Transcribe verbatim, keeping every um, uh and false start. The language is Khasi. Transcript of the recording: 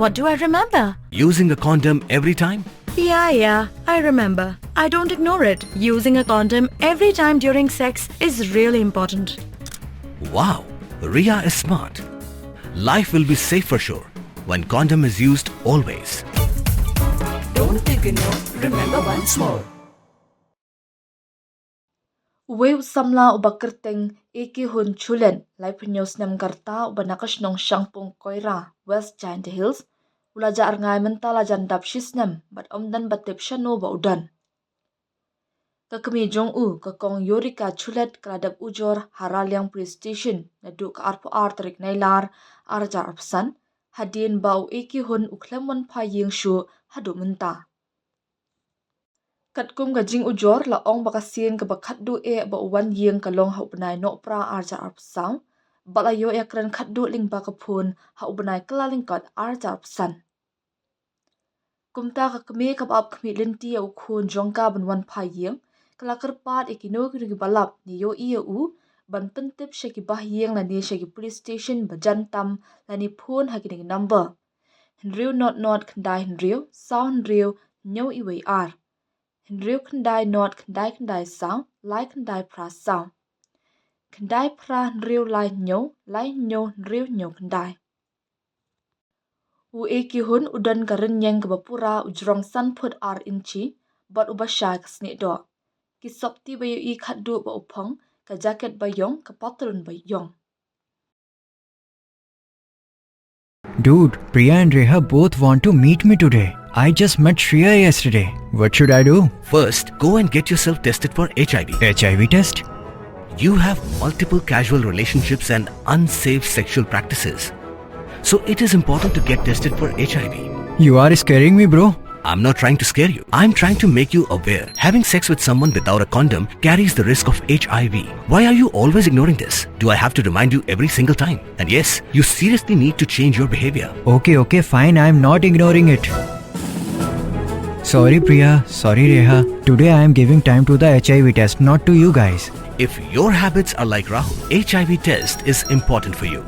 What do I remember? Using a condom every time? Yeah, yeah, I remember. I don't ignore it. Using a condom every time during sex is really important. Wow, Ria is smart. Life will be safe for sure when condom is used always. Don't ignore, remember once more. Uwei u samla uba kyrteng Ekihun Chulet, laiphew hynñiew snem ka rta, uba na ka shnong Shangpung Koira, West Jaintia Hills, u la jah rngai mynta la jan dap shi snem bad ym don ba tip shano ba u don. Ka kmie jong u, ka kong Yorika Chulet, ka la dep ujor ha Raliang Police Station naduh ka arphew ar tarik Nailar, ar hajar arphew san, hadien ba u Ekihun u khlem wan phai ïing shuh haduh mynta. Katkum ka jingujor, la ong ba ka sien kaba khatduh eh ba u wan ïing ka long ha u bnai Nohprah ar hajar arphew saw, bad la ïoh ïakren khatduh lyngba ka phone ha u bnai Kyllalyngkot ar hajar arphew san. Kumta ka kmie kaba ap khmih lynti ïa u khun jong ka ban wan phai ïing, ka la kyrpad ïa kino kino kiba lap ne ïohi ïa u ban pyntip sha ki bah ïing lane sha ki police station ba jan tam lane phone ha kine ki number: hynriew not not khyndai hynriew saw hynriew hynñiew iwei ar, hynriew khyndai not khyndai khyndai saw lai khyndai phra saw, khyndai phra hynriew lai hynñiew lai hynñiew hynriew hynñiew khyndai. U Ekihun u don ka rynïeng kaba pura, u jrong san phut ar inchi bad uba shai ka snieh doh. Ki sopti ba ïohi khatduh ba u phong, ka jaket ba ïong, ka patlun ba ïong. Dude, Priya and Reha both want to meet me today. I just met Shreya yesterday. What should I do? First, go and get yourself tested for H I V. H I V test? You have multiple casual relationships and unsafe sexual practices. So it is important to get tested for H I V. You are scaring me, bro. I'm not trying to scare you. I'm trying to make you aware. Having sex with someone without a condom carries the risk of H I V. Why are you always ignoring this? Do I have to remind you every single time? And yes, you seriously need to change your behavior. Okay, okay, fine. I'm not ignoring it. Sorry, Priya. Sorry, Reha. Today I am giving time to the H I V test, not to you guys. If your habits are like Rahul, H I V test is important for you.